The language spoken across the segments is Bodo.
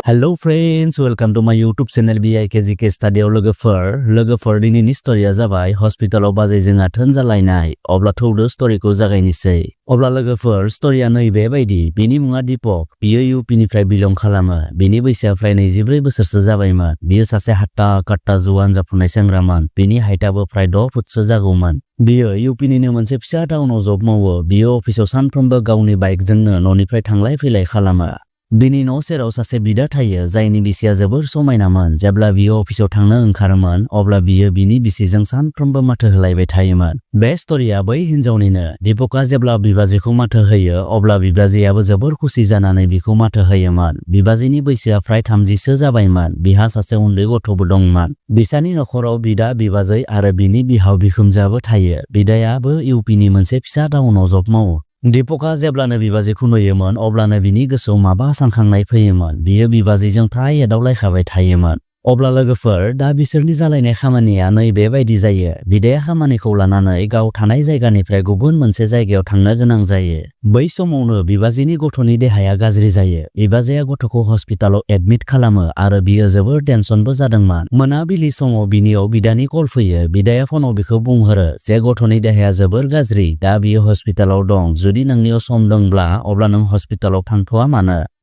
Hello friends, welcome to my YouTube channel bikgk study लोगोफोर दिनैनि स्टोरीया जाबाय हस्पिटालाव बाजैजों आथोन जालायनाय। अब्ला थौदो स्टोरीखौ जागायनोसै। अब्ला लोगोफोर स्टोरीया नैबे बायदि। बिनि मुङा दीपक। बियो यूपीनिफ्राय बिलं खालामो। बिनि बैसोआ फ्राय 24 बोसोरसो जाबायमोन। बियो सासे हाट्टा-काट्टा जुवान जाफुनाय सेंग्रामोन। बिनि हाइटआबो फ्राय 6 फुटसो जागौमोन। बियो यूपीनिनो मोनसे फिसा टाउनाव जब मावो। बियो अफिसाव सानफ्रोमबो गावनि बाइकजोंनो न'निफ्राय थांलाय फैलाय खालामो। बिनि न' सेराव सासे बिदा थायो जायनि बिसिया जोबोर समायनामोन। जेब्ला बियो अफिसाव थांनो ओंखारोमोन अब्ला बियो बिनि बिसिजों सानफ्रोमबो माथो होलायबाय थायोमोन। बे स्टोरीया बै हिनजावनिनो। दीपकआ जेब्ला बिबाजैखौ माथो होयो अब्ला बिबाजैयाबो जोबोर खुसि जानानै बिखौ माथो होयोमोन। बिबाजैनि बैसोआ फ्राय 30सो जाबायमोन। बिहा सासे उन्दै गथ'बो दंमोन। बिसानि नखराव बिदा बिबाजै आरो बिनि बिहाव बिखुनजोआबो थायो। बिदायाबो यूपीनि मोनसे फिसा टाउनाव जब मावो। दीपकआ जेब्लानो बिबाजैखौ नुयोमोन अब्लानो बिनि गोसोआव माबा सानखांनाय फैयोमन। बियो बिबाजैजों फ्राय एदावलायखाबाय थायोमोन। अब्ला लोगोफोर दा बिसोरनि जालायनाय खामानिया नैबे बायदि जायो। बिदाया खामानिखौ लानानै गाव थानाय जायगानिफ्राय गुबुन मोनसे जायगायाव थांनो गोनां जायो। बै समावनो बिबाजैनि गथ'नि देहाया गाज्रि जायो। बिबाजैया गथ'खौ हस्पिटालाव एडमिट खालामो आरो बियो जोबोर टेनसनबो जादोंमोन। मोनाबिलि समाव बिनियाव बिदानि कल फैयो। बिदाया फनाव बिखौ बुंहरो जे गथ'नि देहाया जोबोर गाज्रि। दा बियो हस्पिटालाव दं। जुदि नोंनियाव सम दंब्ला अब्ला नों हस्पिटालाव थांथ'आ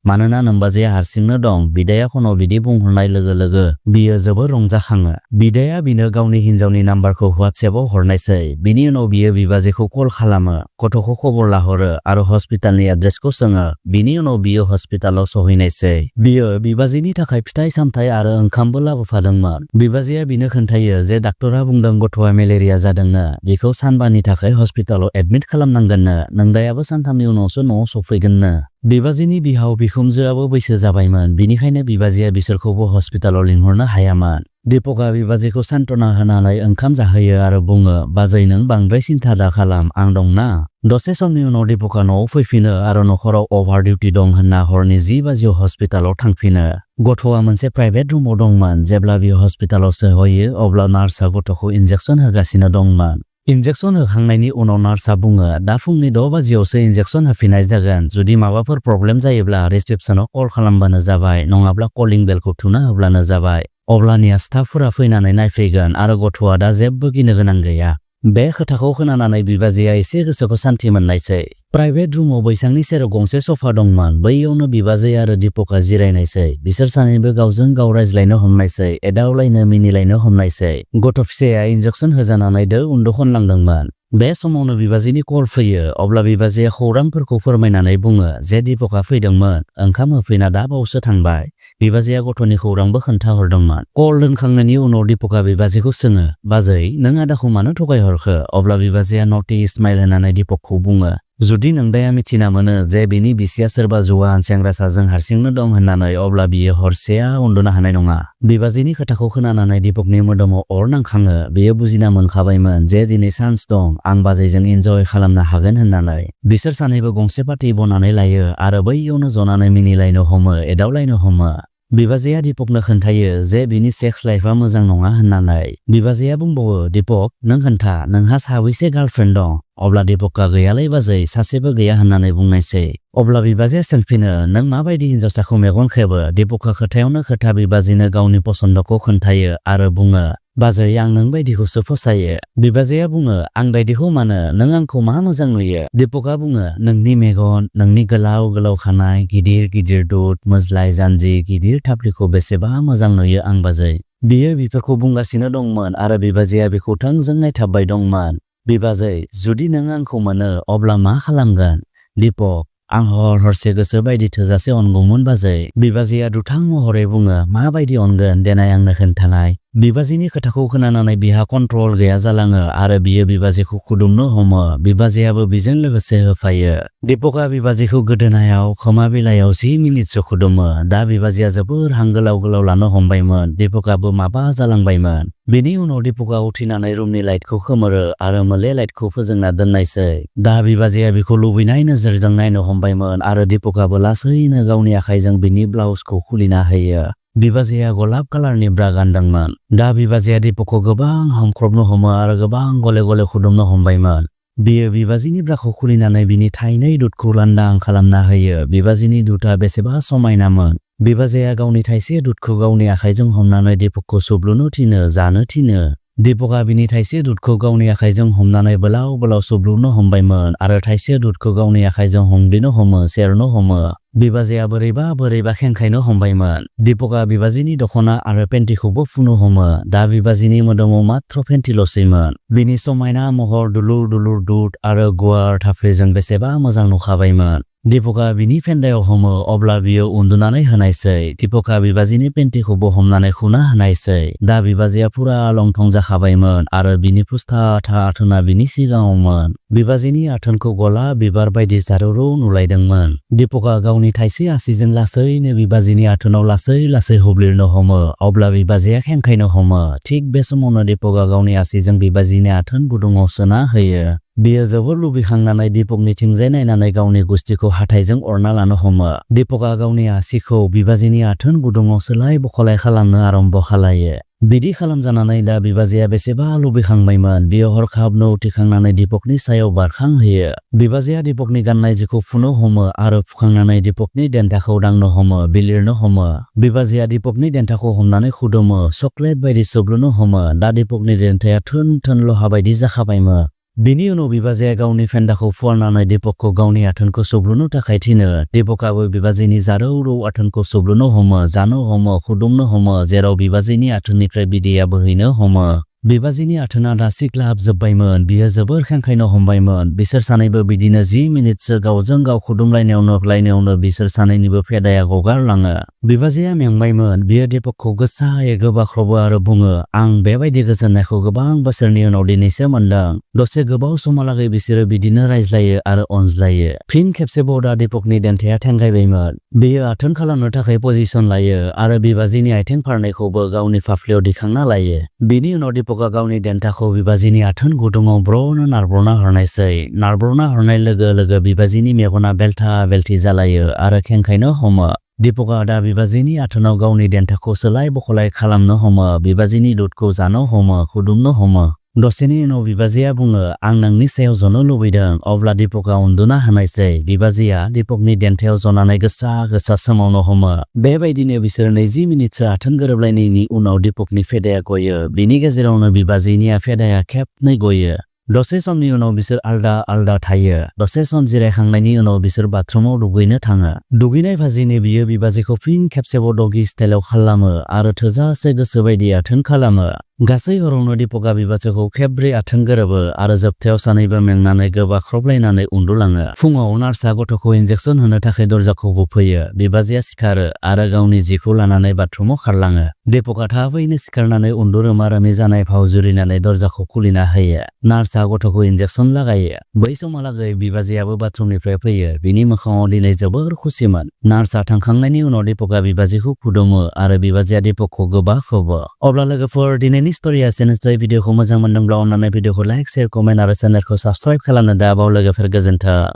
मानोना नोमबाजैया हारसिंनो दं। बिदाया फनाव बिदि बुंहरनाय लोगो लोगो बियो जोबोर रंजाखाङो। बिदाया बिनो गावनि हिनजावनि नाम्बारखौ WhatsAppआव हरनायसै। बिनि उनाव बियो बिबाजैखौ कल खालामो, गथ'खौ खबर लाहरो आरो हस्पिटालनि एड्रेसखौ सोङो। बिनि उनाव बियो हस्पिटालाव सहैनायसै। बियो बिबाजैनि थाखाय फिथाइ सामथाइ आरो ओंखामबो लाबोफादोंमोन। बिबाजैया बिनो खोन्थायो जे डाक्टरा बुंदों गथ'आ मेलेरिया जादोंनो। बिखौ सानबानि थाखाय हस्पिटालाव एडमिट खालामनांगोननो। नोंदायाबो सानथामनि उनावसो न'आव सफैगोननो। बिबाजैनि बिहाव बिखुनजोआबो बैसो जाबायमोन। बिनिखायनो बिबाजैया बिसोरखौबो हस्पिटालाव लिंहरनो हायामोन। दीपकआ बिबाजैखौ सान्त्वना होनानै ओंखाम जाहोयो आरो बुङो, बाजै नों बांद्राय सिन्था दा खालाम, आं दंना। दसे समनि उनाव दीपकआ न'आव फैफिनो आरो नखराव अभार डिउटि दं होनना हरनि 10 बाजियाव हस्पिटालाव थांफिनो। गथ'आ मोनसे प्राइभेट रुमाव दंमोन। जेब्ला बियो हस्पिटालाव सहैयो अब्ला नार्सआ गथ'खौ इन्जेक्सन होगासिनो दंमोन। इन्जेक्सन होखांनायनि उनाव नार्सआ बुङो, दा फुंनि 6 बाजियावसो इन्जेक्सन होफिननाय जागोन। जुदि माबाफोर प्रब्लेम जायोब्ला रिसेप्सनाव कल खालामबानो जाबाय, नङाब्ला कलिं बेलखौ थुना होब्लानो जाबाय। अब्लानिया स्टाफफोरा फैनानै नायफैगोन आरो गथ'आ दा जेबो गिनो गोनां गैया। बे खोथाखौ खोनानानै बिबाजैया एसे गोसोखौ सान्थि मोननायसै। प्राइभेट रुमाव बैसांनि सेराव गंसे सफा दंमोन। बैयावनो बिबाजै आरो दीपकआ जिरायनायसै। बिसोर सानैबो गावजों गाव रायज्लायनो हमनायसै, एदावलायनो मिनिलायनो हमनायसै। गथ' फिसाया इन्जेक्सन होजानानै दो उन्दु खनलांदोंमोन। बे समावनो बिबाजैनि कल फैयो। अब्ला बिबाजैया खौरांफोरखौ फोरमायनानै बुङो जे दीपकआ फैदोंमोन, ओंखाम होफैना दा बावसो थांबाय। बिबाजैया गथ'नि खौरांबो खोन्थाहरदोंमोन। कल दोनखांनायनि उनाव दीपकआ बिबाजैखौ सोङो, बाजै नों आदाखौ मानो थगायहरखो? अब्ला बिबाजैया नटि स्माइल होनानै दीपकखौ बुङो, जुदि नोंदाया मिथिना मोनो जे बिनि बिसिया सोरबा जुवान सेंग्रासाजों हारसिंनो दं होननानै अब्ला बियो हरसेया उन्दुनो हानाय नङा। बिबाजैनि खोथाखौ खोनानानै दीपकनि मोदोमाव अर नांखाङो। बियो बुजिना मोनखाबायमोन जे दिनै चान्स दं, आं बाजैजों इन्जय खालामनो हागोन होननानै। बिसोर सानैबो गंसे पार्टी बनानै लायो आरो बैयावनो जनानै मिनिलायनो हमो, एदावलायनो हमो। बिबाजैया दीपकनो खोन्थायो जे बिनि सेक्स लाइफआ मोजां नङा होननानै। बिबाजैया बुंबावो, दीपक नों खोन्था, नोंहा साबैसे गार्लफ्रेन्ड दं? अब्ला दीपकआ गैयालै बाजै, सासेबो गैया होननानै बुंनायसै। अब्ला बिबाजैया सोंफिनो, नों माबायदि हिनजावसाखौ मेगन खेबो? दीपकआ खोथायावनो खोथा बिबाजैनो गावनि पसन्दखौ खोन्थायो आरो बुङो, बाजै आं नों बायदिखौसो फसायो। बिबाजैया बुङो, आं बायदिखौ मानो? नों आंखौ मा मोजां नुयो? दीपकआ बुङो, नोंनि मेगन, नोंनि गोलाव गोलाव खानाय, गिदिर गिदिर दुध, मोज्लाय जानजि, गिदिर थाफ्लिखौ बेसेबा मोजां नुयो आं बाजै। बियो बिफोरखौ बुंगासिनो दंमोन आरो बिबाजैया बिखौ थोंजों नायथाबबाय दंमोन। बिबाजै जुदि नों आंखौ मोनो अब्ला मा खालामगोन? दीपक आं हरसे गोसो बायदि थोजासे अनगौमोन बाजै। बिबाजैया दुथां महरै बुङो, माबायदि अनगोन देनाय आंनो खोन्थानाय। बिबाजैनि खोथाखौ खोनानानै बिहा कन्ट्रल गैया जालाङो आरो बियो बिबाजैखौ खुदुमनो हमो। बिबाजैयाबो बिजों लोगोसे होफायो। दीपकआ बिबाजैखौ गोदोनायाव, खोमा बिलाइयाव 10 मिनिटसो खुदुमो। दा बिबाजैया जोबोर हां गोलाव गोलाव लानो हमबायमोन। दीपकआबो माबा जालांबायमोन। बेनि उनाव दीपकआ उथिनानै रुमनि लाइटखौ खोमोरो आरो मोले लाइटखौ फोजोंना दोननायसै। दा बिबाजैया बिखौ लुबैनाय नोजोरजों नायनो हमबायमोन आरो दीपकआबो लासैनो गावनि आखाइजों बिनि ब्लाउसखौ खुलिना होयो। बिबाजैया गलाब कालारनि ब्रा गानदोंमोन। दा बिबाजैया दीपकखौ गोबां हमख्रबनो हमो आरो गोबां गले गले खुदुमनो हमबायमोन। बियो बिबाजिनि ब्राखौ खुलिनानै बिनि थाइनै दुधखौ लांदां खालामना होयो। बिबाजिनि दुधआ बेसेबा समायनामोन। बिबाजैया गावनि थाइसे दुधखौ गावनि आखाइजों हमनानै दीपकखौ सुब्लुनो थिनो, जानो थिनो। दीपकआ बिनि थाइसे दुधखौ गावनि आखाइजों हमनानै बोलाव बोलाव सुब्लुनो हमबायमोन आरो थाइसे दुधखौ गावनि आखाइजों हमग्लिनो हमो, सेरनो हमो। बिबाजैया बोरैबा खेंखायनो हमबायमोन। दीपकआ बिबाजिनि दख'ना आरो पेन्टिखौबो फुनो हमो। दा बिबाजिनि मोदोमाव मात्र पेन्टिल'सैमोन। बिनि समायना महर, दुलुर दुलुर दुध आरो गुवार थाफ्लिजों बेसेबा मोजां नुखाबायमोन। दीपकआ बिनि फेन्दायाव हमो, अब्ला बियो उन्दुनानै होनायसै। दीपकआ बिबाजिनि पेन्टिखौबो हमनानै खुना होनायसै। दा बिबाजैया फुरा लंथं जाखाबायमोन आरो बिनि फुस्था आथोना बिनि सिगाङावमोन। बिबाजिनि आथोनखौ गलाब बिबार बायदि जारौरौ नुलायदोंमोन। दीपकआ गावनि थाइसे आसिजों लासैनो बिबाजिनि आथोनाव लासै हुब्लिरनो हमो। अब्ला बिबाजैया खेंखायनो हमो। थिग बे समावनो दीपकआ गावनि आसिजों बिबाजिनि आथोन गुदुङाव सोना होयो। बियो जोबोर लुबैखांनानै दीपकनिथिंजाय नायनानै गावनि गुस्थिखौ हाथाइजों अरना लानो हमो। दीपकआ गावनि आसिखौ बिबाजिनि आथोन गुदुङाव सोलाय बखलाय खालामनो आरम्भ खालायो। बिदि खालामजानानै दा बिबाजैया बेसेबा लुबैखांबायमोन। बियो हरखाबनो उथिखांनानै दीपकनि सायाव बारखांहोयो। बिबाजैया दीपकनि गाननाय जिखौ फुनो हमो आरो फुखांनानै दीपकनि देन्थाखौ दांनो हमो, बिलिरनो हमो। बिबाजैया दीपकनि देन्थाखौ हमनानै खुदुमो, चकलेट बायदि सोबलुनो हमो। दा दीपकनि देन्थाया थोन लहा बायदि जाखाबायमोन। बिनि उनाव बिबाजैया गावनि फेन्दाखौ फुवारनानै दीपकखौ गावनि आथोनखौ सुब्लुनो थाखाय थिनो। दीपकआबो बिबाजैनि जारौरौ आथोनखौ सुब्लुनो हमो, जानो हमो, खुदुमनो हमो, जेराव बिबाजैनि आथोननिफ्राय बिदैया बोहैनो हमो। बिबाजैनि आथोना दा सिख्लाबजोब्बायमोन। बियो जोबोर खेंखायनो हमबायमोन। बिसोर सानैबो बिदिनो 10 मिनिटसो गावजों गाव खुदुमलायनायावनो बिसोर सानैनिबो फेदाया गगारलाङो। बिबाजैया मेंबायमोन। बियो दीपकखौ गोसायै गोबाख्रबो आरो बुङो, आं बेबायदि गोजोननायखौ गोबां बोसोरनि उनाव दिनैसो मोनदों। दसे गोबाव समहालागै बिसोरो बिदिनो रायज्लायो आरो अनज्लायो। फिन खेबसेबाव दा दीपकनि देन्थाया थेंगायबायमोन। बियो आथोन खालामनो थाखाय पजिसन लायो आरो बिबाजैनि आथिं फारनैखौबो गावनि फाफ्लियाव दिखांना लायो। बिनि उनाव दीपकआ गावनि देन्थाखौ बिबाजैनि आथोन गुदुङाव ब्र'नो नारब्र'ना हरनायसै। नारब्र'ना हरनाय लोगो लोगो बिबाजैनि मेगना बेलथा बेलथि जालायो आरो खेंखायनो हमो। दीपकआ दा बिबाजैनि आथोनाव गावनि देन्थाखौ सोलाय बखलाय खालामनो हमो, बिबाजैनि दुधखौ जानो हमो, खुदुमनो हमो। दसेनि उनाव बिबाजैया बुङो, आं नोंनि सायाव जनो लुबैदों। अब्ला दीपकआ उन्दुना होनायसै। बिबाजैया दीपकनि देन्थायाव जनानै गोसा सोमावनो हमो। बेबायदिनो बिसोर 20 मिनिटसो आथोन गोरोबलायनायनि उनाव दीपकनि फेदाया गयो। बिनि गेजेरावनो बिबाजैनिया फेदाया खेबनै गयो। दसे समनि उनाव बिसोर आलदा थायो। दसे सम जिरायखांनायनि उनाव बिसोर बाथरुमाव दुगैनो थाङो। दुगैनाय भाजिनो बियो बिबाजैखौ फिन खेबसेबाव डगी स्टाइलाव खालामो आरो थोजासे गोसो बायदि आथोन खालामो। गासै हरावनो दीपकआ बिबाजैखौ खेबब्रै आथोन गोरोबो आरो जोबथायाव सानैबो मेंनानै गोबाख्रबलायनानै उन्दुलाङो। फुङाव नार्सआ गथ'खौ इन्जेकसन होनो थाखाय दरजाखौ बुफैयो। बिबाजैया सिखारो आरो गावनि जिखौ लानानै बाथरुमाव खारलाङो। दीपकआ थाबैनो सिखारनानै उन्दुरोमा रोमै जानाय फाव जुरिनानै दरजाखौ खुलिना होयो। नार्सआ गथ'खौ इन्जेकसन लागायो। बै समहालागै बिबाजैयाबो बाथरुमनिफ्राय फैयो। बिनि मोखाङाव दिनै जोबोर खुसिमोन। नार्सआ थांखांनायनि उनाव दीपकआ बिबाजैखौ खुदुमो आरो बिबाजैया दीपकखौ गोबाख्रबो। अब्ला लोगोफोर, दिनैनि स्ट'रिया एसेनोसै। भिडिअखौ मोजां मोनदोंब्ला अन्नानै भिडिअखौ लाइक, शेयार, कमेन्ट आरो चेनेलखौ साबस्क्राइब खालामनो दा बाव लोगोफोर, गोजोन्थों।